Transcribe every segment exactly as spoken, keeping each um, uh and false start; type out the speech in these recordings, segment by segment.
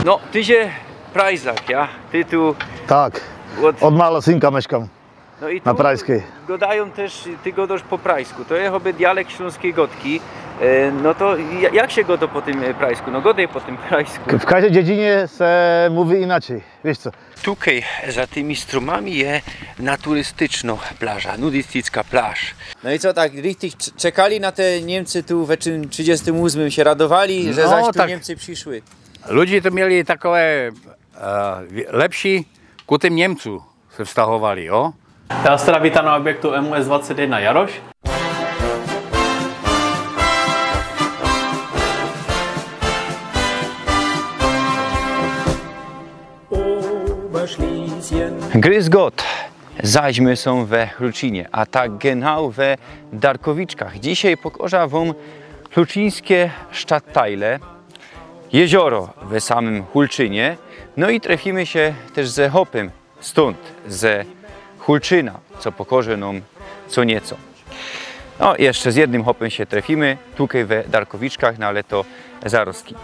No, ty sie Prajzak, ja? Ty tu... Tak, ôd, ôd małego synka meszkam. No i tu na Prajskij. Gŏdajōm tyż, ty gŏdŏsz po prajsku. To je chōba dialekt ślōnskij gŏdki. E, no to ja-, jak sie gŏdŏ po tym, e, prajsku? No gŏdej po tym prajsku. W kożdyj dziedzinie sie mōwi inaczyj, wiysz co? Tukej za tymi strōmami je naturystycznŏ plaża, nudystycka plaż. No i co, tak richtig cze-, czekali na te Niymcy tu we czym trzidziestym ôsmym, sie radowali, że... No zaś tu tak. Niymcy prziszli. Ludzie to mieli takowe, e, lepsi ku tym Niymcu se wstachowali, ô. Terŏz teda wita na ôbiektu M U S dwacet jedna Jaroś. Grys Gott, zaś my sōm we Hulczynie, a tak genau we Darkowiczkach. Dzisiej pokŏżã wōm hulczyńske sztattajle, jezioro we samym Hulczynie, no i trefimy sie tyż ze chopym stōnd, ze Hulczyna, co pokŏże nōm co niyco. No, jeszcze z jednym chopym sie trefimy, tukej we Darkowiczkach, no ale to zarŏzki.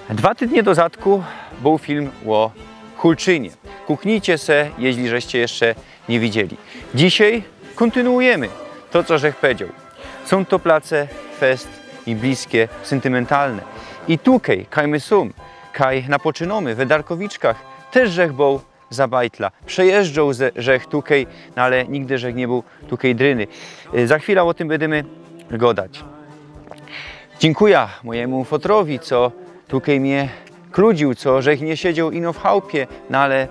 Dwa tydnie do zadku bōł film ô Hulczynie. Kuknijcie se, jeźli żeście jeszcze niy widzieli. Dzisiej kōntynuujymy to, co żech pedzioł. Sōm to place fest biblijske, syntymentalne. I tukej, kaj my sōm, kaj napoczynōmy we Darkowiczkach, tyż żech bōł za bajtla. Przejeżdżoł ze-, żech tukej, no ale nigdy żech niy bōł tukej dryny. Y, za chwila ô tym bydymy gŏdać. Dziynkuja mojymu fotrowi, co tukej mie kludziōł, co żech niy siedzioł ino w chałpie, no ale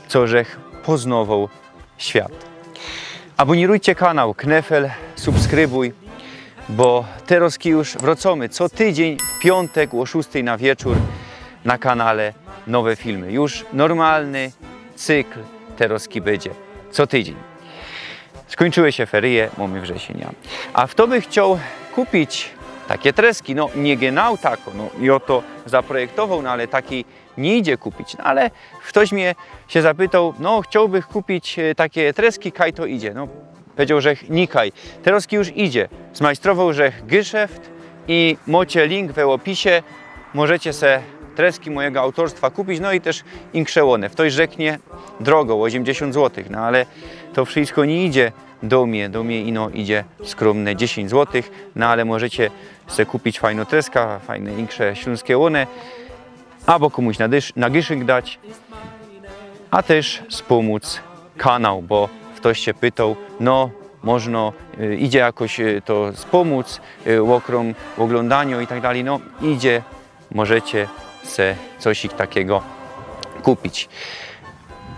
co żech poznowoł świat. Abōnirujcie kanał, knefel, subskrybujcie, bo terŏzki już wrŏcōmy co tydziyń w piōntek ô szōstyj na wieczōr na kanale nowe filmy. Już normalny cykl terŏzki bydzie co tydziyń. Skōńczyły sie feryje, mōmy wrzesiynia. A fto by chcioł kupić take treski, no niy genau tako, no i ô to zaprojektowoł, no ale taki niy idzie kupić. No ale ftoś mie sie zapytoł, no chciołbych kupić, e, take treski, kaj to idzie? No, pedzioł żech nikaj. Terŏzki już idzie. Zmajstrowoł żech geszeft i mocie link we ôpisie. Możecie se treski mojigo autorstwa kupić, no i tyż inksze ône. Ftoś rzeknie drogo, ôziymdziesiōnt złotych, no ale to wszysko niy idzie do mie, do mie ino idzie skrōmne dziesiyńć złotych, no ale możecie se kupić fajnõ treska, fajne inksze ślōnske ône, abo kōmuś na dysz-, na gyszynk dać, a tyż spōmōc kanał, bo ftoś sie pytoł, no, możno, y, idzie jakoś, y, to spōmōc, y, ôkrōm ôglōndaniŏ i tak dalij, no, idzie, możecie se cosik takigo kupić.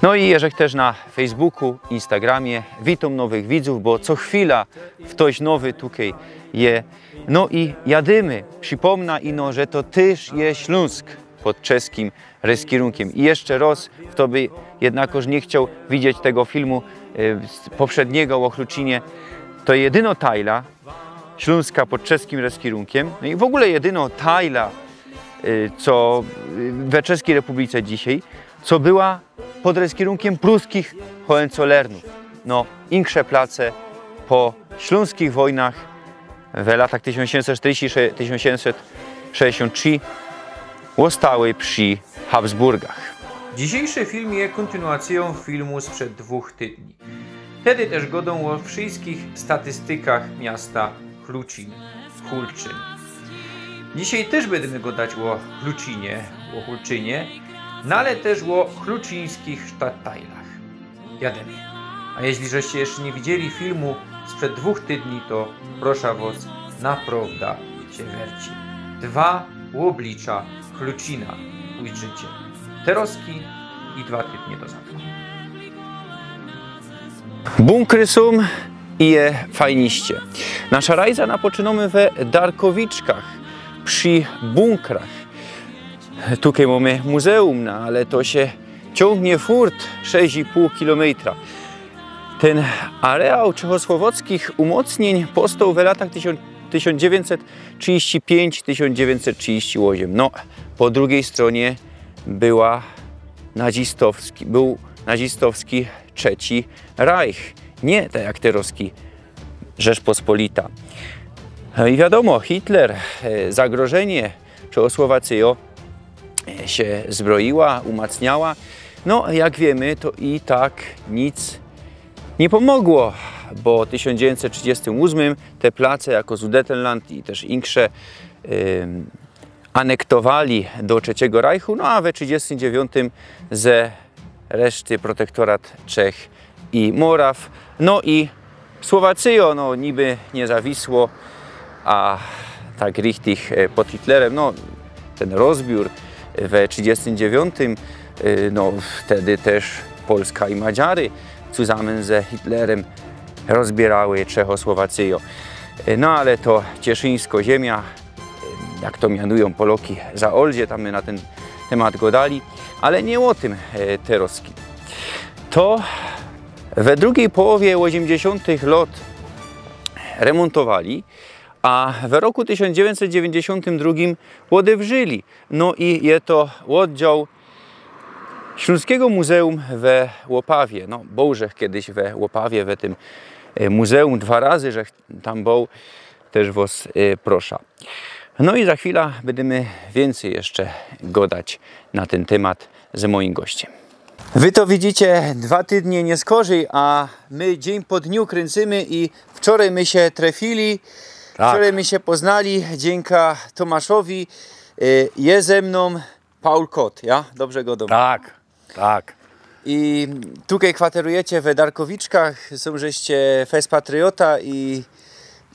No i jeżech tyż na Facebooku, Instagramie, witōm nowych widzōw, bo co chwila ftoś nowy tukej je. No i jadymy. Przipōmnã ino, że to tyż je Ślōnsk pod czeskim reskirōnkiym. I jeszcze rŏz, fto by jednakoż niy chcioł widzieć tego filmu, e, z poprzedniego ô Hulczynie, to jedynŏ tajla Ślōnska pod czeskim reskirōnkiym, no i w ogōle jedynŏ tajla, e, co, e, we Czeskij Republice dzisiej, co była pod reskirōnkiym pruskich Hohenzollernōw. No, inksze place po ślōnskich wojnach w latach tysiōnc siedymset sztyrydziesty, tysiōnc siedymset sześćdziesiōnt trzi ôstały przi Habsburgach. Dzisiejszy film je kōntynuacyjōm filmu sprzed dwōch tydni. Tedy tyż gŏdōm ô wszyskich statystykach miasta Hulczyn. Hulczyn. Dzisiej tyż bydymy gŏdać ô Hulczynie, ô Hulczynie, no ale tyż ô hulczyńskich sztattajlach. Jadymy. A jeźli żeście jeszcze niy widzieli filmu sprzed dwōch tydni, to proszã wŏs, naprŏwdã sie werci. Dwa ôblicza Hulczyna ujrzycie. Terŏzki i dwa tydnie do zadku. Bunkry sōm i je fajniście. Nasza rajza napoczynōmy we Darkowiczkach, przi bunkrach. Tukej mōmy muzeum, no, ale to sie ciōngnie furt sześć i pół kilometra. Tyn areał czechosłowŏckich umocniyń postoł we latach tysiōnc, tysiōnc dziewiyńćset trzidziści piyńć, tysiōnc dziewiyńćset trzidziści ôziym. No, po drugij strōnie była nazistowski, bōł nazistowski Trzeci Rajch. Niy tak jak terŏzki Rzeczpospolita. No i wiadōmo, Hitler, e, zagrożynie Czechosłowacyjōm, e, sie zbroiła, umacniała. No, jak wiymy, to i tak nic niy pōmogło, bo w tysiōnc dziewiyńćset trzidziestym ôsmym te place jako Sudetenland i tyż insze, ym, anektowali do Trzeciego Rajchu, no a we trzidziestym dziewiōntym ze reszty protektorat Czech i Moraw, no i Słowacyjo, no niby niyzawisło, a tak richtig, e, pod Hitlerym, no ten rozbiōr we trzidziestym dziewiōntym, e, no wtedy tyż Polska i Madziary zusamyn ze Hitlerym rozbierały Czechosłowacyjo. E, no ale to cieszyńsko ziymia, e, jak to mianujōm Poloki, za oldzie, tam my na tyn tymat godali, ale niy ô tym, e, terŏz. To we drugij połowie ôziymdziesiōntych lŏt remōntowali, a w roku tysiōnc dziewiyńćset dziewiyńćdziesiōntym drugim ôdewrzyli. No i je to ôddział Ślōnskigo Muzeum we Ôpawie. No, bōł żech kejś we Ôpawie, we tym, e, muzeum dwa razy żech tam bōł, tyż wŏs, e, prosza. No i za chwila bydymy wiyncyj jeszcze godać na tyn tymat z mojim gościym. Wy to widzicie dwa tydnie niyskorzij, a my dziyń po dniu kryncymy i wczorej my sie trefili, Tak. wczorej my sie poznali, dziynka Tomaszowi, e, je ze mnōm Paul Kot, ja? Dobrze godōm. Tak, tak. I tukej kwaterujecie we Darkowiczkach, sōm żeście fest patriota i,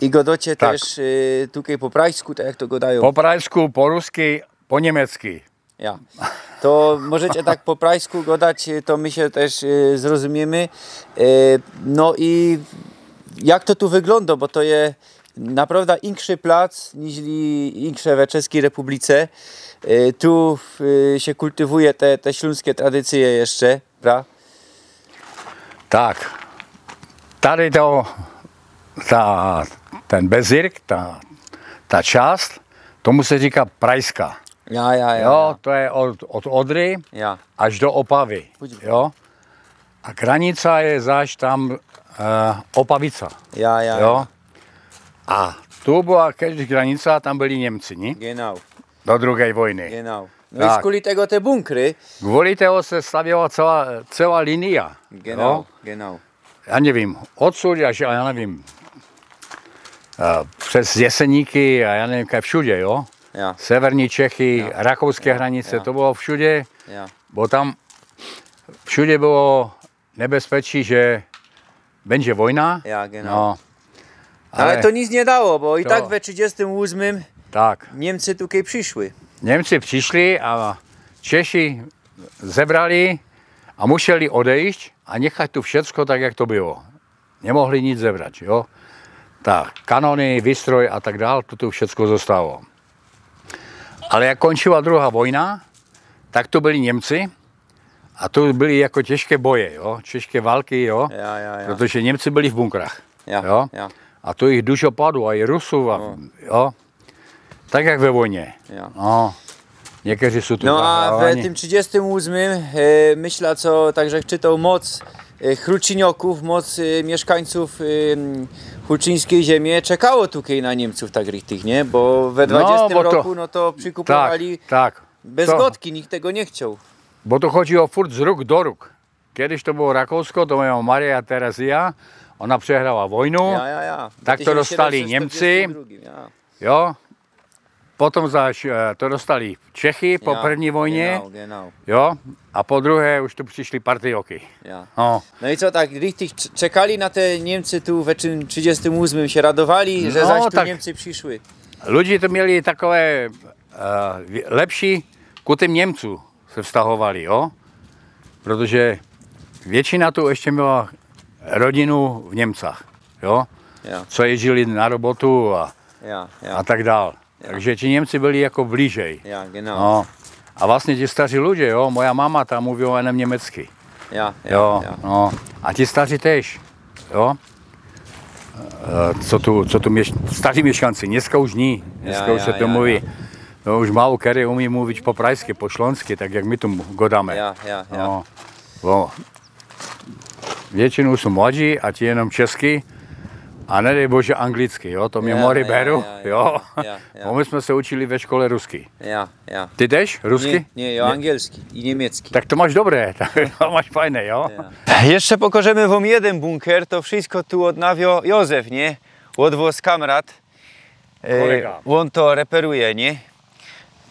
i godocie Tak. tyż, e, tukej po prajsku, tak jak to godajōm. Po prajsku, po ruski, po niymiecki. Ja. To możecie tak po prajsku godać, to my sie tyż, e, zrozumiymy. E, no i jak to tu wyglōndo, bo to je naprŏwdã inszy plac niźli insze we Czeskij Republice. E, tu, e, sie kultywuje te, te ślōnske tradycyje jeszcze, pra? Tak. Tary to, ta, tyn bezyrk, ta, ta czasć, to mu sie rzykŏ Prajska. Ja, ja, ja, Jo, ja. to je ôd, ôd Ôdry Ja. aż do Ôpawy. Pōdź. Jo. A granica je zaś tam, e, Ôpawica. Ja, ja, Jo. ja. A tu była kejś granica, tam byli Niymcy, niy? Genau. Do drugij wojny. Genau. No Tak. i skuli tego te bunkry. Gwoli tego se stawiała cołkŏ, cołkŏ linijŏ. Genau, Jo. genau. Jŏ niy wiym, ôd sudzie, aż, jŏ niy wiym, e, bez Jeseniki, a jŏ niy wiym, kaj wszydzie, jo? Ja. Sewerni Czechy, Ja. rakowske Ja, granice, ja. to było wszydzie, Ja. bo tam wszydzie było niebezpiecznie, że bydzie wojna. Ja, genau. No. Ale Ale to nic niy dało, bo i To tak we trzidziestym ôsmym Tak. Niymcy tukej prziszli. Niymcy prziszli, a Czesi zebrali, a musieli ôdejś, a niechać tu wszysko tak, jak to było. Niy mogli nic zebrać, jo. Tak, kanōny, wystroj a tak dalij, to tu wszysko ôstało. Ale jak kōńczyła druga wojna, tak tu byli Niymcy, a tu byli jako ciynżkie boje, jo, ciynżkie walki, jo. Ja, ja, ja. Proto że Niymcy byli w bunkrach, Ja, jo. ja. A tu ich dużo padło, a i Rusōw, a, O. jo. Tak jak we wojnie. Ja. O. Niykerzy sōm tu No a we zachowani. tym trzidziestym ôsmym, e, myślã, co także czytoł moc, e, Hulcziniokōw, moc, e, miyszkańcōw, e, m, hulczyńskij ziymi czekało tukej na Niymcōw tak richtig, niy? Bo we No, dwadziestym bo to roku, no to przykupowali Tak, tak. bez To gotki, nikt tego niy chcioł. Bo to chodzi ô furt z rōg do rōg. Kejś to było Rakowsko, to moja Maria Terezja, ôna przegrała wojnã. Ja, ja, ja. Tak to dostali Niymcy. Tysiōnc siedymset czterdziestym drugim, ja. Jo. Potym zaś, e, to dostali Czechy po Ja, prōwnyj wojnie. genau, genau. Jo. A po drugie już tu prziszli partyjoki. Ja. O. No i co, tak richtig cze-, czekali na te Niymcy tu we tym trzidziestym ôsmym, sie radowali, że No, zaś tu tak. Niymcy prziszli. Ludzie to mieli takowe, e, wi-, lepsi ku tym Niymcu se wstachowali, jo? Proto że wiyczyna tu jeszcze miała rodzinōw w Niymcach, jo? Ja. Co jeździli na robotu a, Ja, ja. a tak dalij. Ja. Tak że ci Niymcy byli jako bliżyj. Ja, genau. No. A właśnie ci starzi ludzie, jo? Moja mama ta mówiła ônem niymieckij. Ja, ja, Jo, ja. no. A ci starzi tyż, jo? E, co tu, co tu miysz-, starzi miyszkańcy, niy skŏżni, niy Ja, skŏżni ja, to ja, mówi. ja. No już mało kery umie mówić po prajskij, po ślōnskij, tak jak my tu godōmy. Ja, ja, ja. No, bo wiyczyna sōm młodzi, a ci jednōm czeski, A nedej Boże anglickij, jo? To mie Ja, mori ja, beru, ja, ja, jo? ja, ja. Bo my smy se uczyli we szkole ruskij. Ja, ja. Ty tyż? Ruskij? Nie, nie, jo, angielski i niemieckij. Tak to masz dobre, to masz fajne, jo? Jeszcze pokŏżemy wōm jedyn bunkier, to wszystko tu ôdnawio Józef, nie? Ôd wos kamrat. E, Kolega. Ôn to reperuje, nie?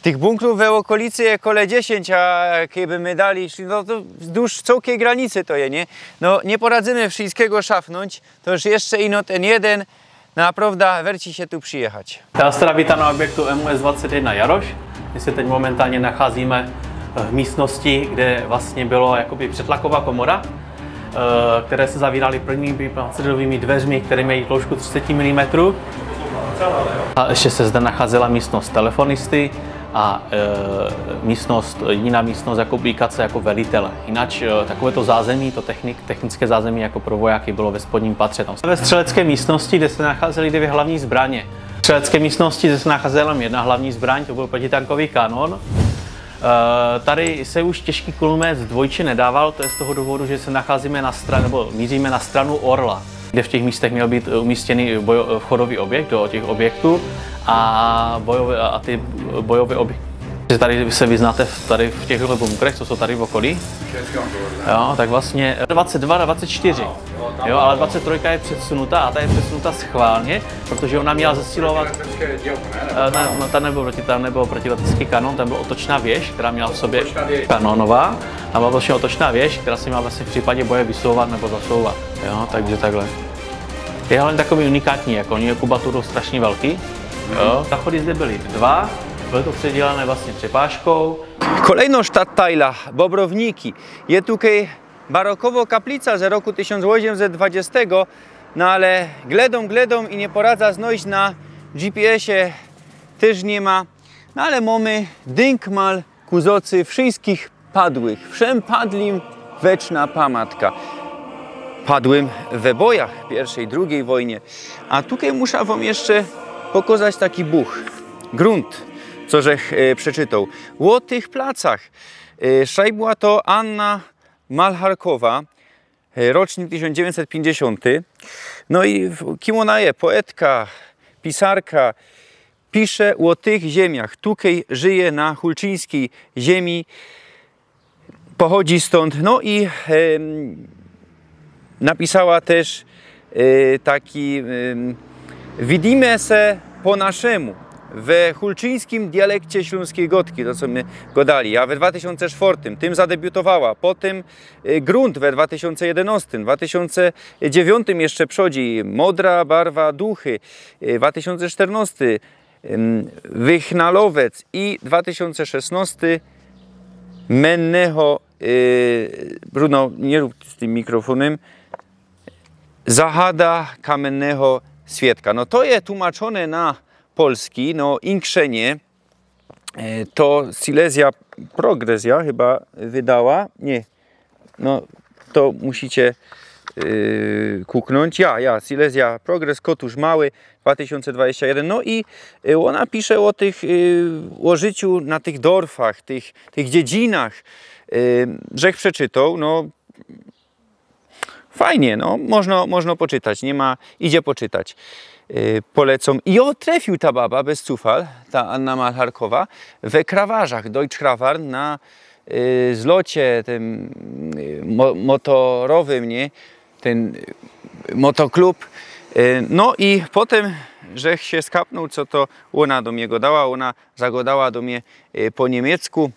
Tych bunkrōw we ôkolicy je kole dziesiyńć, a keby my dalij szli, no to wzdłuż cołkij granicy to je, nie? No, niy poradzymy wszystkigo szafnōńć, to już jeszcze ino tyn jedyn, no, naprŏwda werci sie tu przijechać. Já se teda vítám na objektu M U S dvacet jedna Jaroš. My se teďka momentálně nacházíme v místnosti, kde vlastně bylo jakoby přetlaková komora, eh, které se zavíraly prvními pancerovými dveřmi, které měly dloušku třicet milimetrů. A ještě se zde nacházela místnost telefonisty a eh, místnost, jiná místnost jako ubikace jako velitele. Jinak eh, takové to zázemí, to technik, technické zázemí jako pro vojáky, bylo ve spodním patře. Tam ve střelecké místnosti, kde se nacházely dvě hlavní zbraně. V střelecké místnosti, zde se nacházela jedna hlavní zbraň, to byl protitankový kanon. Eh, Tady se už těžký kulomet dvojče nedával, to je z toho důvodu, že se nacházíme na straně, nebo míříme na stranu Orla, kde v těch místech měl být umístěný bojo, vchodový objekt do těch objektů a, bojové, a ty bojové objekty. Že tady se vyznáte v- tady v těchto bunkrech, co jsou tady v okolí? Jo, tak vlastně dvacet dva a dvacet čtyři. Jo, ale dvacet trojka je předsunutá a ta je předsunutá schválně, protože ona měla zesilovat. Eh, Ne, no, ta nebyl proti, tam nebyl protiletecký kanon, tam byl otočná věž, která měla v sobě kanonová. Tam byla vlastně otočná věž, která se měla vlastně v případě boje vysouvat nebo zasouvat. Jo, takže takhle. Je hlavně takový unikátní, jako oni kubaturu strašně velký. Jo. Záchody zde byly dva, byly to předělané vlastně přepážkou. Kolejno sztattajla, Bobrowniki. Je tukej barokowo kaplica ze roku tysiōnc ôziemset dwadzieścia, no ale gledōm, gledōm i niy poradza znojś na G P S-ie, tyż niy ma. No ale mōmy dynkmal ku zŏcy wszyskich padłych. Wszym padlim weczna pamatka. Padłym we bojach piyrwszej, drugij wojnie. A tukej musza wōm jeszcze pokŏzać taki buch. Grunt, co żech e, przeczytoł. Ô tych placach. E, szrajbła to Anna Malcharkowa, e, rocznik tysiōnc dziewiyńćset piyńćdziesiōnty. No i w- kim ôna je? Poetka, pisarka. Pisze ô tych ziemiach. Tukej żyje na hulczyńskij ziemi. Pochodzi stōnd. No i em, napisała tyż e, taki em, Widimy se po naszemu we hulczyńskim dialekcie ślōnskij gŏdki, to co my gŏdali, a we dwa tysiōnce sztwŏrtym tym zadebiutowała, potym e, Grunt we dwa tysiōnce jedynŏstym, dwa tysiōnce dziewiyńtym jeszcze przodzi Modra barwa duchy, e, dwa tysiōnce sztyrnŏsty em, Wychnalowec i dwa tysiōnce szesnŏsty Menneho, e, Bruno, niy rōb z tym mikrofōnym, Zagada kamiennego świadka. No to je tłumaczōne na polski, no inksze niy. E, To Silesia Progresja chyba wydała. Niy. No to musicie e, kuknōńć. Ja, ja, Silesia Progres, Kotusz Mały, dwa tysiōnce dwadzieścia jeden. No i e, ôna pisze ô tych, e, ô życiu na tych dorfach, tych, tych dziedzinach. E, Żech przeczytoł, no fajnie, no, można, można poczytać, niy ma, idzie poczytać. E, Polecōm. I jo, trefiōł ta baba, bez cufal, ta Anna Malcharkowa, we Krawarzach, Deutsch Krawarn, na e, zlocie tym e, mo, motorowym, niy? Tyn e, motoklub. E, No i potym żech sie skapnōł, co to ôna do mie gŏdała, ôna zagŏdała do mie e, po niymiecku.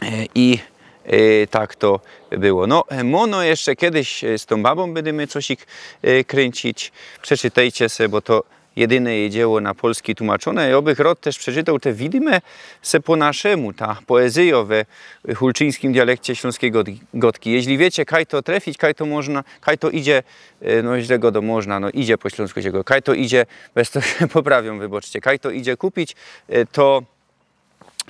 E, I e, tak to było. No, e, mono jeszcze kejś e, z tōm babōm bydymy cosik e, kryńcić. Przeczytejcie se, bo to jedyne jeji dzieło na polski tłumaczōne. Jo bych rŏd tyż przeczytoł te Widimy se po naszemu, ta poezyjo we hulczyńskim dialekcie ślōnskij gŏd- gŏdki. Jeźli wiycie, kaj to trefić, kaj to można, kaj to idzie, e, no źle gŏdōm, można, no idzie po ślōnsku sie gŏdŏ, kaj to idzie, bez to sie poprawiōm, wybaczcie, kaj to idzie kupić, e, to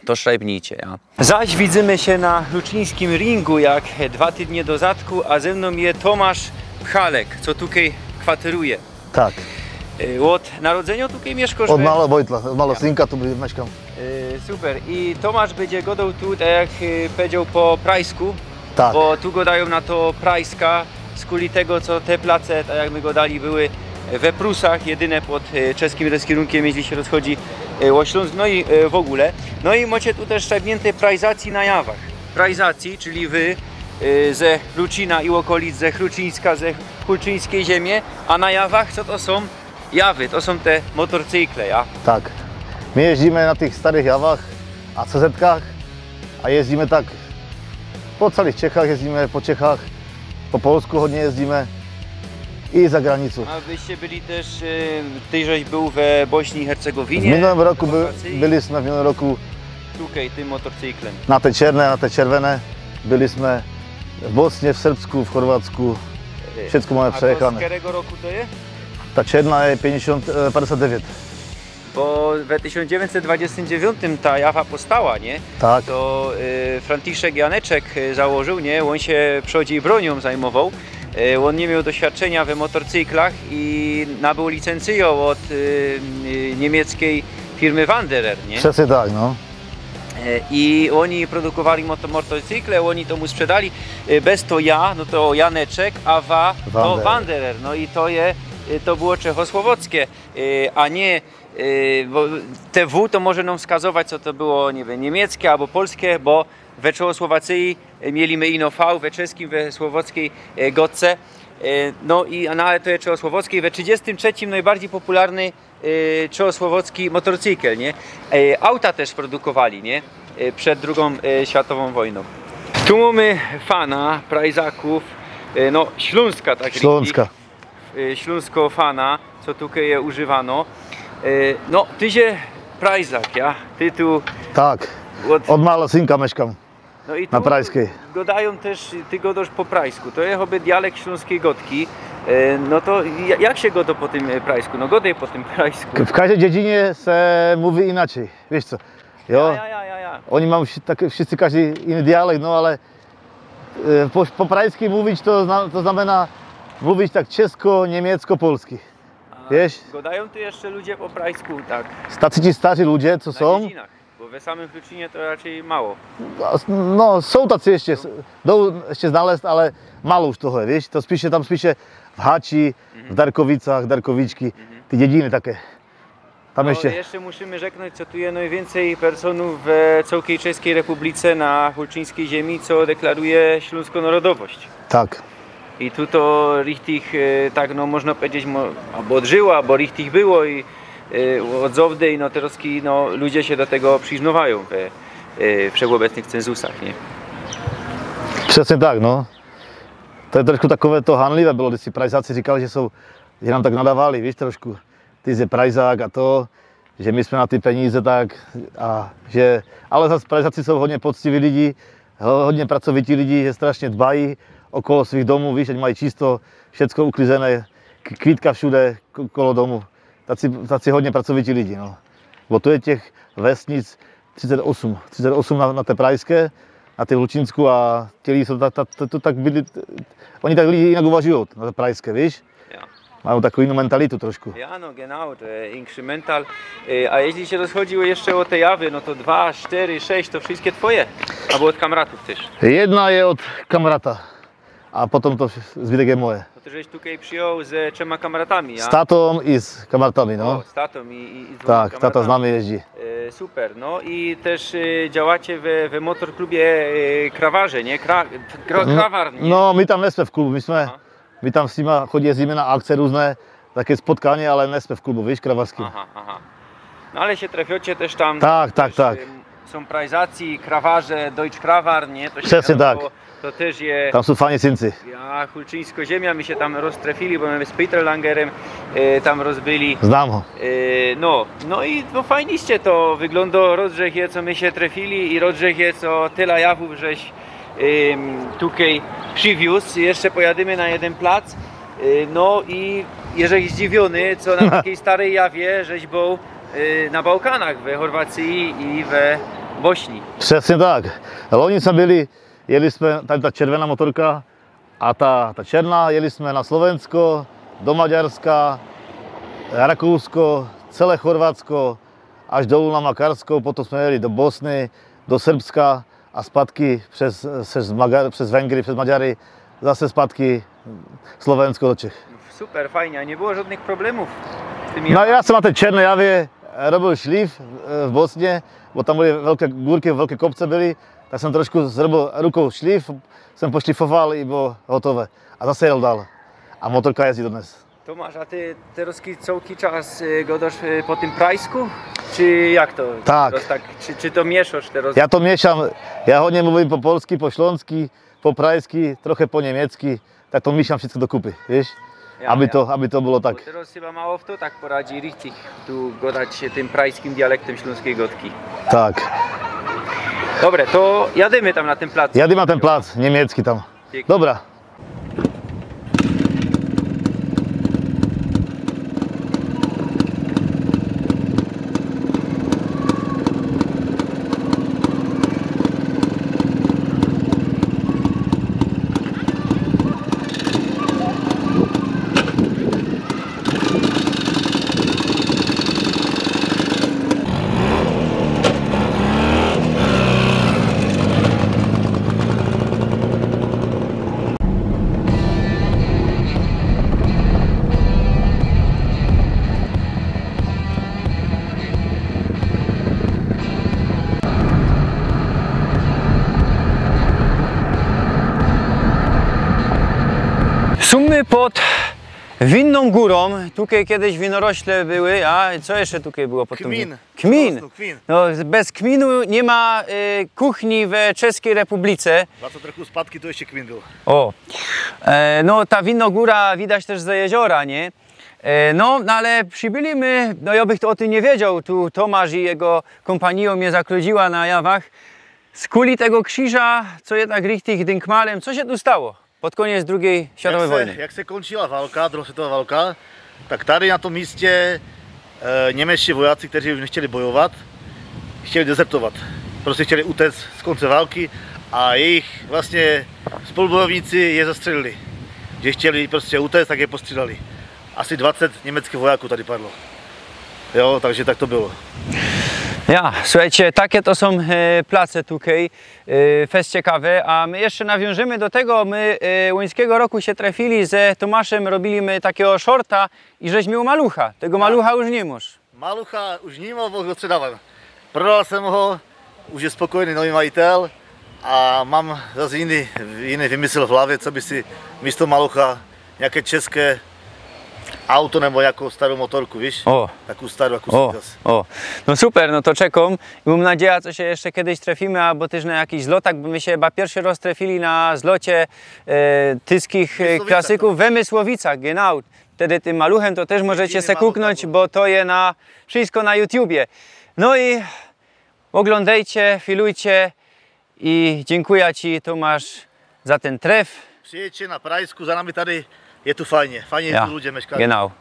to szrajbnijcie, ja. Zaś widzymy sie na hulczyńskim ringu, jak dwa tydnie do zadku, a ze mnōm je Tomasz Pchalek, co tukej kwatyruje. Tak. E, Ôd narodzynio tukej miyszkŏsz? Od malo, Wojtla, od malosynka tu meszkam. E, Super. I Tomasz bydzie gŏdoł tu, tak jak e, powiedzioł, po prajsku. Tak. Bo tu gŏdajōm na to prajska, skuli tego, co te place, tak jak my gŏdali, były We Prusach, jedyne pod e, czeskim rozkierunkiem, jeźli sie rozchodzi e, ô Ślōnsk, no i e, w ogōle. No i mocie tu tyż szczebniynte prajzacji na Jawach. Prajzacji, czyli wy e, ze Chrucina i ôkolic, ze Chrucińska, ze chrucińskij ziymie, a na Jawach co to sōm? Jawy, to sōm te motorcykle, ja? Tak. My jeździmy na tych starych Jawach, a cezetkach, a jeździmy tak po całych Czechach, jeździmy po Czechach, po Polsku chodnie jeździmy i za granicōm. A wyście byli tyż, e, ty żeś bōł we Bośni i Hercegowinie? W minulym roku by, Chorwacji? Byliśmy w minulym roku Tukej, tym motorcyklym. Na te czarne, na te czerwone. Byliśmy w Bosnie, w Serbsku, w Chorwacku. Wszystko mamy A to przejechane. Z którego roku to jest? Ta czerwona jest pięćdziesiąt, e, paręset dziewięć. Bo we tysiōnc dziewiyńćset dwudziestym dziewiątym ta Jawa powstała, nie? Tak. To y, Franciszek Janeczek y, założył, nie? Ôn sie przodzij broniōm zajmowoł. Y, ôn niy mioł doświadczynia we motorcyklach i nabył licencjōm ôd y, y, niymieckiej firmy Wanderer, nie? Przecznie tak, no. E, I ôni produkowali moto, motorcykle, ôni to mu sprzedali. E, Bez to ja, no to Janeczek, a wa, no Wanderer. Wanderer. No i to je, e, to było czechosłowackie, e, a nie, e, bo te W to może nōm wskazować, co to było, niy wiym, niymieckie abo polskie, bo we Czechosłowacyji e, mieli my ino V, we czeskim, we słowackiej e, godce. E, No i a nawet to je czechosłowacki, we trzidziestym trzecim nojbardzij popularny e, czechosłowacki motorcykel, nie? E, Auta tyż produkowali, nie? E, Przed drugōm e, światowōm wojnōm. Tu mōmy fana prajzakōw, e, no Ślōnska tak Ślōnska. Richtig, e, ślōnsko fana, co tukej je używano. E, No, ty sie prajzak, ja? Ty tu Tak. Od- Od małego synka mieszkam. No i tu Na prajskij. Godajōm tyż, ty godosz po prajsku, to je choby dialekt ślōnskij godki. E, No to ja- jak sie godo po tym e, prajsku? No godej po tym prajsku. W każdej dziedzinie się mówi inaczej, wiesz co? Jo? Ja, ja, ja, ja. Oni mają wsi- tak, wszyscy każdy inny dialekt, no ale e, po, po prajsku mówić to, zna, to znamyna mówić tak czesko, niemiecko, polski. A Wiesz? Godajōm tu jeszcze ludzie po prajsku, tak. Tacy ci starzy ludzie, co Na są, Dziedzinach, bo we samym Chrucinie to raczej mało. No, są tacy jeszcze, do, jeszcze znaleźć, ale mało już trochę, wiesz? To spisze, tam spisze w Haci, w Darkowicach, Darkowiczki, te dziedziny takie. Tam No, jeszcze. Jeszcze musimy rzeknōńć, co tu je nojwiyncyj personōw we cołkij Czeskij Republice na chrucińskij ziemi, co deklaruje ślōnską narodowość. Tak. I tu to richtig, e, tak no można powiedzieć, mo- abo odżyło, abo richtig było i e, od zowdy, no terozki no, ludzie sie do tego prziznŏwajōm we e, wszechobecnych cenzusach, nie? Przecznie tak, no. To troszkã takowe to hanliwe było, gdyż ci Prajzacy rzykali, że są, że nōm tak nadŏwali, wiysz, troszkã, ty żeś Prajzak, a to, że my smy na te penize tak, a że, ale zas Prajzacy są hodnie poczciwi ludzie, ho- hodnie pracowiti ludzie, że strasznie dbają ôkoło swych dōmōw, wiysz, ôni majōm czysto, wszysko ukryzane, k- kwitka wszudy ko- koło dōmōw. Tacy, tacy hodnie pracowiti ludzie, no. Bo tu je tych westnic trzidziest osiem, trzidziest osiem na, na te prajske, na te w Chrucińsku, a tyli są ta, ta, ta, to tak byli, ôni tak ludzie inak uważajōm na te prajske, wiysz? Ja. Majōm taką inōm mentalitã troszkã. Ja, no genau, to je inszy mental. E, A jeźli sie rozchodzi jeszcze ô te jawy, no to dwa, sztyry, sześć, to wszyjske twoje? Abo ôd kamratōw tyż? Jedna je ôd kamrata, a potōm to zbytek je moje. To ty żeś tukej przijōł ze trzema kamratami, ja? Z tatōm i z kamratami, no. Ô, z tatōm i, i, i z dwōma Tak, tata z kamratami. Nōm jeździ. E, Super, no i tyż e, działacie we, we motorklubie e, Krawarze, nie? Kra, kra, Krawarnie. No, my tam nie smy w klubu, my smy, my tam z nima chodzi, jeździmy na akcje rōzne, takie spotkanie, ale nie smy w klubu, wiysz, krawarskim. Aha, aha. No ale sie trefiocie tyż tam. Tak, tak, tyż, tak. Ym, Są Prajzacy, Krawarze, Deutsch Krawarn, nie? To sie Przecznie gŏdŏ, tak. To tyż je. Tam są fajni syncy. Ja, Chrucińsko ziymia, my sie tam roztrefili, bo my z Peter Langerym e, tam rozbyli. Znōm ho. E, no, no i no fajniście to wyglōndŏ, rozdrzech je, co my sie trefili i rozdrzech je, co tela jawōw żeś ym, tukej prziwiōz. Jeszcze pojadymy na jedyn plac. E, No i jeżeś zdziwiōny, co na takij starej jawie żeś bōł e, na Bałkanach, we Chorwacyji i we Bośni. Przecznie tak. Ale ôni sami byli, jeli smy, ta, ta czerwōnŏ motorka, a ta, ta czerwōnŏ, jeli smy na Słoweńsko, do Madziarska, Rakōwsko, całe Chorwacko, aż do na Makarsko, potōm smy jeli do Bosny, do Serbska, a spadki przez, przez, Magar, przez Węgry, przez Madziary, zase spadki Słoweńsko do Czech. Super, fajnie. A nie było żadnych problemów z tymi No ja sōm na tyj Czernyjawie robiōł szlif e, w Bosnie, bo tam były wielkie górki, wielkie kopce były. Tak sōm troszkã zrobiōł ruką szlif, sōm poszlifowoł i było gotowe. A zase jechōł dalij. A motorka jeździ do nas. Tomasz, a ty te rozki cołki czas y, gadasz y, po tym prajsku? Czy jak to? Tak. Roz- tak czy, czy to mieszasz te roz- Ja to mieszam. Ja o nim mówię po polski, po śląski, po prajski, trochę po niemiecki. Tak to mieszam wszystko do kupy, wiesz? Ja, Aby ja. to, aby to było tak. Bo teraz chyba mało w to tak poradzi richtig tu gadać się tym prajskim dialektem śląskiej godki. Tak. Dobre, to jadymy tam na ten plac. Jadymy na ten plac niemiecki tam. Pięknie. Dobra. Sōm my pod Winną Górą. Tukej kejś winorośle były, a co jeszcze tukej było pod tą Kmin. Kmin. Po prostu kmin. No, bez kminu nie ma y, kuchni we Czeskiej Republice. Za co trochę spadki, to jeszcze kmin był. O. E, no, ta Winnogóra widać też ze jeziora, nie? E, no, no, ale przybyli my, no ja bych to o tym nie wiedział, tu Tomasz i jego kompaniją mnie zakludziła na Jawach. Skuli tego krzyża, co je tak richtig dynkmalem, co się tu stało? Pod koniec drugiej światowej Jak se, wojny. Jak se kończyła walka, druga światowa walka, tak tady na to místě e, němečtí vojáci, kteří už nechtěli bojovat, chtěli dezertovat. Prostě chtěli utéct z konce války a jejich vlastně spolubojovníci je zastřelili. Že chtěli prostě utéct, tak je postřelili. Asi dvacet německých vojáků tady padlo. Jo, takže tak to było. Ja, słuchajcie, takie to są e, place tukej. E, fest ciekawe, a my jeszcze nawiążemy do tego, my e, łuńskiego roku się trefili ze Tomaszem, robili my takiego shorta i żeś miał malucha. Tego malucha już nie masz. Malucha już nie ma, bo go sprzedałem. Prodal jsem ho, už je spokojený nový majitel a mám zase jiný, jiný vymysl v hlavě, co by si místo malucha, jaké české auto nebo jakou starou motorku, víš? O. Takou starou, jakou O, si zase. O. No super, no to czekam. I mam nadzieję, że się jeszcze kiedyś trefimy, albo też na jakiś zlotak, bo my się chyba pierwszy raz trefili na zlocie e, tyskich e, Mysłowice, klasyków we Mysłowicach, genau. Wtedy tym maluchem to też możecie Widzimy se kuknąć, malucha, bo to je na wszystko na YouTubie. No i oglądajcie, filujcie i dziękuję Ci, Tomasz, za ten tref. Przyjedźcie na Prajsku, za nami tady je tu fajnie. Fajnie Ja, tu ludzie mieszkają. Genau.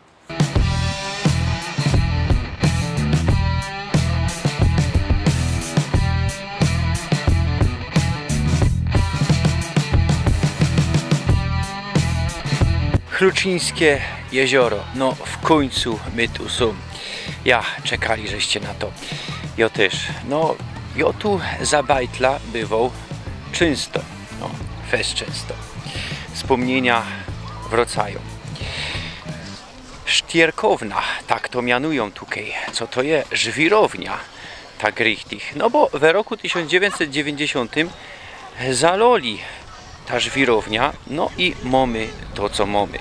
Chluczyńskie jezioro, no w końcu my tu są. Ja, czekali żeście na to. Jo też. No, jo tu za bajtla bywał czynsto. No, fest czynsto. Wspomnienia wracają. Sztierkowna, tak to mianują tukej. Co to je? Żwirownia. Tak richtig. No bo we roku tysiąc dziewięćset dziewięćdziesiątym zaloli ta żwirownia, no i mamy to, co mamy.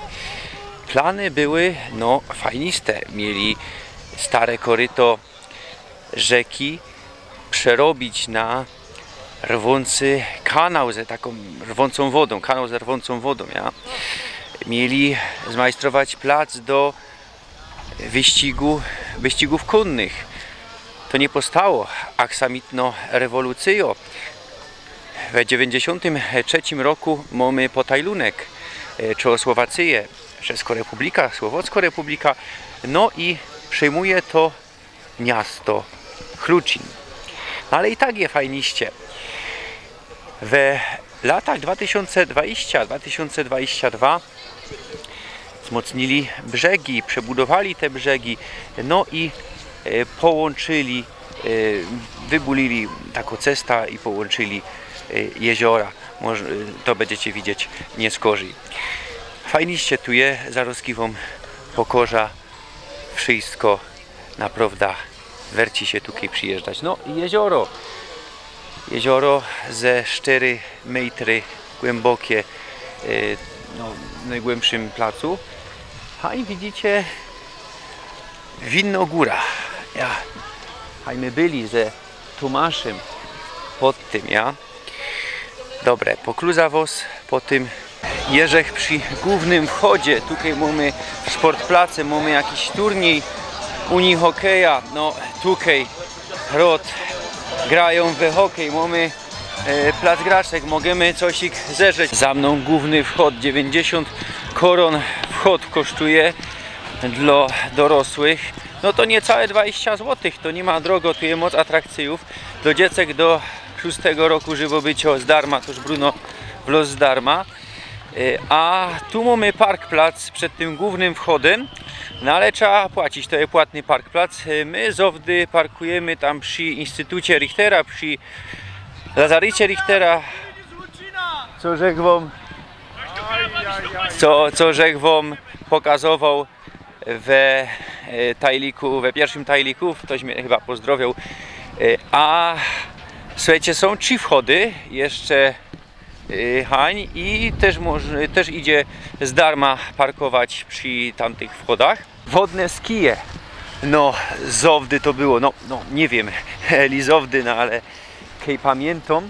Plany były, no, fajniste. Mieli stare koryto rzeki przerobić na rwący kanał ze taką rwącą wodą, kanał ze rwącą wodą, ja. Mieli zmajstrować plac do wyścigu, wyścigów konnych. To nie powstało. Aksamitno rewolucyjo. W dziewięćdziesiątym trzecim roku mamy potajlunek e, Czechosłowacyje, Czeskorepublika, Słowackorepublika. No i przejmuje to miasto Chluczin. No ale i tak je fajniście. We latach dwa tysiące dwadzieścia, dwa tysiące dwadzieścia dwa wzmocnili brzegi, przebudowali te brzegi, no i e, połączyli, e, wybulili taką cestę i połączyli e, jeziora. Może, e, to będziecie widzieć nie skorzej. Fajniście tu je, zarozki wōm pokŏżã wszyjsko, naprŏwdã werci sie tukej przijyżdżać. No i jezioro. Jezioro ze sztyry mejtry głymbokie, e, no, w nojgłymszym placu. A i widzicie, Winnŏ Gōra. Ja. A i my byli ze Tōmaszym pod tym, ja. Dobre, pokluzã wŏs po tym. Jeżech przi głōwnym wchodzie. Tukej mōmy szportplace, mōmy jakiś turnij unii hokeja. No, tukej rod grajōm we hokej. Mōmy, e, plac graczek, możymy cosik zeżreć. Za mnōm głōwny wchod, dziewiyńćdziesiōnt korōn wchod kosztuje dlŏ dorosłych. No to niecałe dwadzieścia złotych, to niy ma drogo, tu je moc atrakcyjōw. Dlŏ dziecek do szōstego roku żywŏbyciŏ z darma, toż Bruno wlŏz z darma. E, a tu mōmy parkplac przed tym głōwnym wchodym, no ale trzeba płacić, to je płatny parkplac. E, my zŏwdy parkujymy tam przi Instytucie Richtera, przi Lazarycie Richtera, co żech wōm, co, co żech wōm pokazowoł we, e, tajliku, we piyrszym tajliku, ftoś mie chyba pozdrŏwioł. E, a słuchejcie, sōm trzi wchody jeszcze, e, hań i tyż moż-, tyż idzie z darma parkować przi tamtych wchodach. Wodne skije. No, zŏwdy to było, no, no, niy wiym, eli zŏwdy, no ale kej pamiyntōm,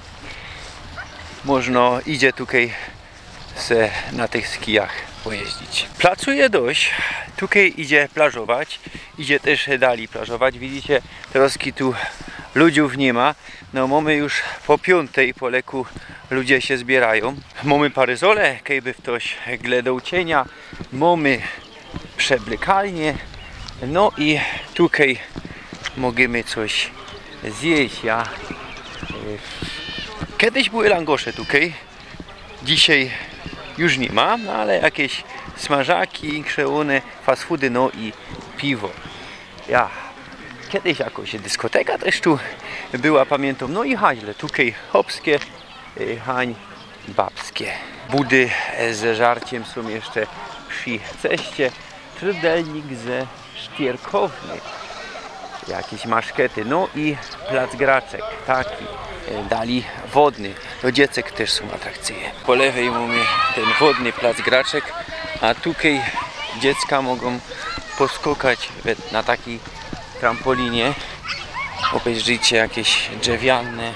możno idzie tukej se na tych skijach pojeździć. Placu je dość, tukej idzie plażować, idzie tyż dali plażować. Widzicie, terŏzki tu ludziōw niy ma. No, mōmy już po piōntej, po leku ludzie sie zbiyrajōm. Mōmy paryzole, kejby ftoś gledoł cienia. Mōmy przeblykalnie. No i tukej możymy coś zjeść. Ja, e, kedyś były langosze tukej. Dzisiej już niy ma, no ale jakeś smażaki, krzewōne, fast foody, no i piwo. Ja, kedyś jakoś dyskoteka tyż tu była, pamiyntōm. No i haźle, tukej chopskie, e, hań babskie. Budy, e, ze żarciym sōm jeszcze przi ceście. Trydelnik ze sztierkowny. Jakeś maszkety. No i plac graczek. Taki, e, dali wodny. Dlŏ dziecek tyż sōm atrakcyje. Po lewej mōmy tyn wodny plac graczek, a tukej dziecka mogōm poskokać we, na takij trampolinie. Ôbejrzyjcie, jakeś drzewiane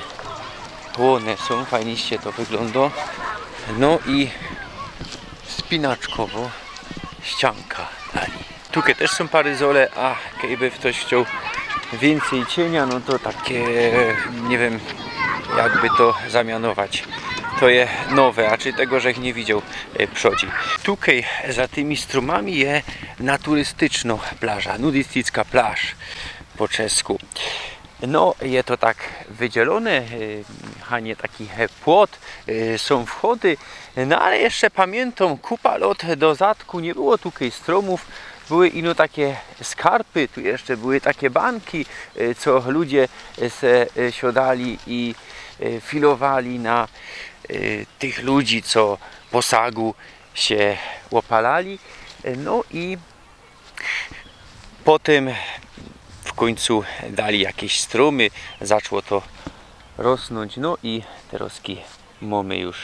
płōny sōm, fajniście to wyglōndŏ. No i spinaczkowo ścianka dali. Tukej tyż sōm paryzole, a kejby ftoś chcioł wiyncyj cienia, no to takie, niy wiym, jakby to zamianować. To je nowe, a czy tego żech niy widzioł, e, przodzi. Tukej za tymi strōmami je naturystycznŏ plaża, nudisticka plaż po czesku. No, je to tak wydzielōne, e, a niy taki, e, płot, e, sōm wchody, no ale jeszcze pamiyntōm, kupa lŏt do zadku niy było tukej strōmōw, były ino takie skarpy, tu jeszcze były takie banki, e, co ludzie, e, se, e, siodali i, e, filowali na, e, tych ludzi, co po sagu sie ôpalali. E, no i Potym w kōńcu dali jakeś strōmy, zaczło to rosnōńć, no i terŏzki mōmy już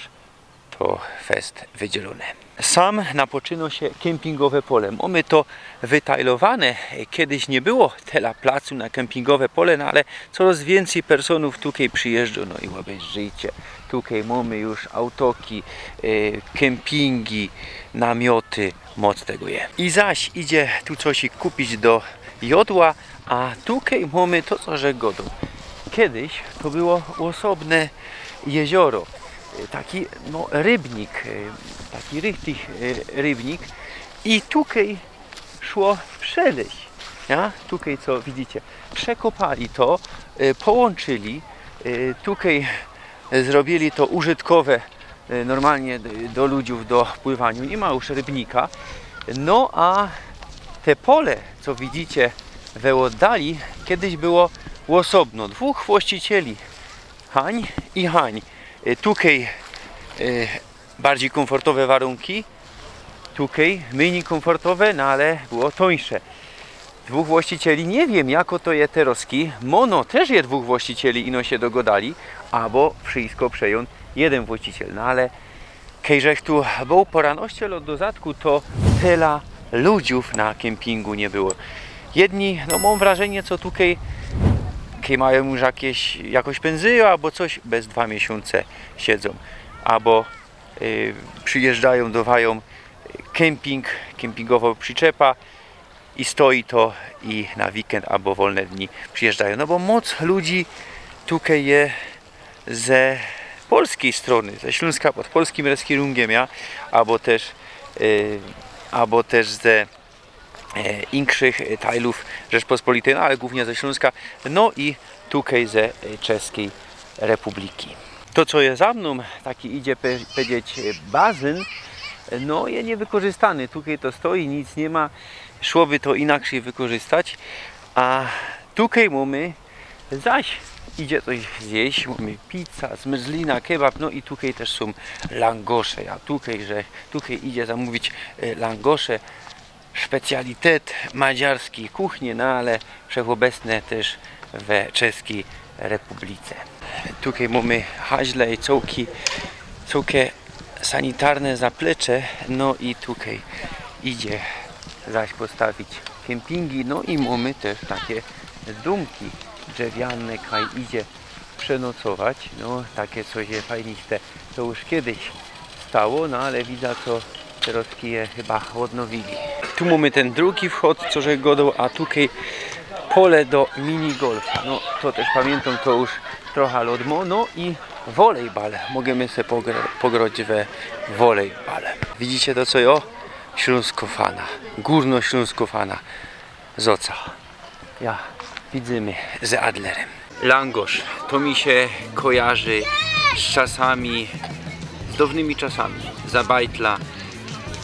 to fest wydzielōne. Sam napoczynŏ sie kempingowe pole. Mōmy to wytajlowane. Kedyś niy było tela placu na kempingowe pole, no ale corŏz wiyncyj personōw tukej przijyżdżŏ, no i ôbejrzyjcie. Tukej mōmy już autoki, e, kempingi, namioty. Moc tego je. I zaś idzie tu coś kupić do jodła, a tukej mōmy to, co żech gŏdōł. Kedyś to było ôsobne jezioro, e, taki, no, rybnik, e, taki richtig, e, rybnik. I tukej szło przelyź, ja? Tukej, co widzicie, przekopali to, e, połōnczyli, e, tukej zrobiyli to użytkowe, e, normalnie d-, do ludziōw, do pływaniŏ. Niy ma już rybnika. No a te pole, co widzicie we ôddali, kedyś było ôsobno. Dwōch właścicieli, hań i hań. E, tukej, e, bardzij kōmfortowe warunki. Tukej mynij kōmfortowe, no ale było tōńsze. Dwōch właścicieli, niy wiym, jako to je terŏzki. Mono tyż je dwōch właścicieli, ino sie dogŏdali, abo wszysko przejōn jedyn właściciel. No ale kej żech tu bōł pŏrŏnŏście lŏt do zadku, to tela ludziōw na kympiyngu niy było. Jedni, no, mōm wrażynie, co tukej, kej majōm już jakeś, jakoś pynzyjŏ abo coś, bez dwa miesiōnce siedzōm. Abo y, przijyżdżajōm, dŏwajōm kemping, kempingowŏ prziczepa i stoi to i na weekend abo wolne dni przijyżdżajōm. No bo moc ludzi tukej je ze polskij strōny, ze Ślōnska pod polskim reskirungiem, ja, abo tyż, y, abo tyż ze e, inkszych, e, tajlōw Rzeczpospolitej, no ale głōwnie ze Ślōnska, no i tukej ze, e, Czeskij Republiki. To, co je za mnōm, taki idzie pe-, pedzieć, e, bazyn, no je niywykorzystany. Tukej to stoi, nic niy ma, szłoby to inakszyj wykorzystać, a tukej mōmy zaś, idzie coś zjeść, mōmy pizza, zmrzlina, kebab, no i tukej tyż sōm langosze, a tukej, że tukej idzie zamōwić, e, langosze, specjalitet madziarskij kuchnie, no ale wszechobecne tyż we Czeskij Republice. Tukej mōmy haźle i cołki, cołke sanitarne zaplecze, no i tukej idzie zaś postawić kempingi, no i mōmy tyż take dōmki drzewiane, kaj idzie przenocować, no take coś je fajniste, to już kejś stało, no ale widza, co terŏzki je chyba ôdnowiyli. Tu mōmy tyn drugi wchod, co żech gŏdoł, a tukej pole do minigolfa. No, to tyż pamiyntōm, to już trocha lŏt mo, no i wolejbal. Możymy se pogr-, pogroć we wolejbal. Widzicie to, co jo? Ślōnskofana. Gōrnoślōnskofana. Zoca. Ja, widzymy z Adlerym. Langosz, to mi sie kojarzy z czasami, z dŏwnymi czasami. Za bajtla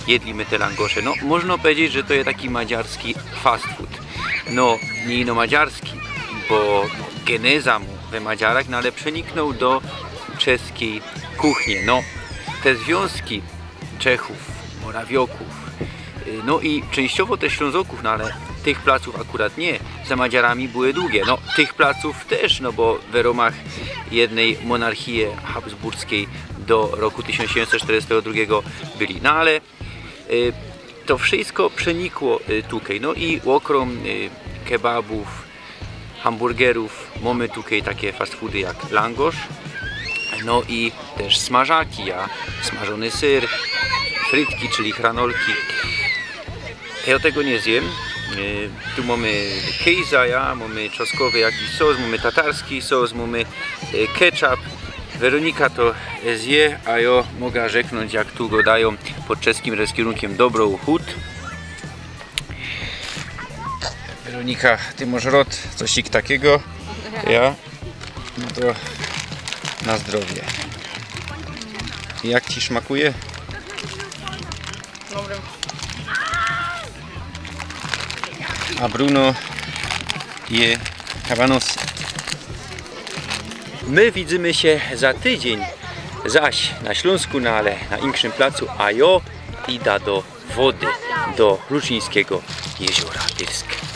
jedli my te langosze. No, można pedzieć, że to je taki madziarski fast food. No, niy ino madziarski, bo geneza mu we Madziarach, no ale przeniknōł do czeskij kuchnie. No, te zwiōnzki Czechōw, Morawiokōw, y, no i czynściowo tyż Ślōnzokōw, no ale tych placōw akurat niy, za Madziarami były dugie. No, tych placōw tyż, no bo we rōmach jednyj monarchije habsburskij do roku tysiōnc siedymset sztyrdziestego drugiego byli. No ale, y, to wszysko przenikło, y, tukej. No i ôkrōm, y, kebabōw, hamburgerōw. Mōmy tukej take fast foody jak langosz, no i tyż smażaki, ja, smażōny syr, frytki, czyli hranolki. Jo tego niy zjym. Y, tu mōmy kejza, ja, mōmy czosnkowy jakiś sos, mōmy tatarski sos, mōmy, y, ketchup. Weronika to zje, a jo moga rzeknōńć, jak tu gŏdajōm pod czeskim reskirunkiem, dobrŏ chut. Weronika, ty mŏsz rot, cosik takigo. Ja? No to na zdrowie. Jak ci szmakuje? Dobry. A Bruno je kabanos. My widzymy sie za tydziyń zaś na Ślōnsku, no ale na inkszym placu, a jo ida do wody, do Luczyńskigo Jeziora Pyrsk.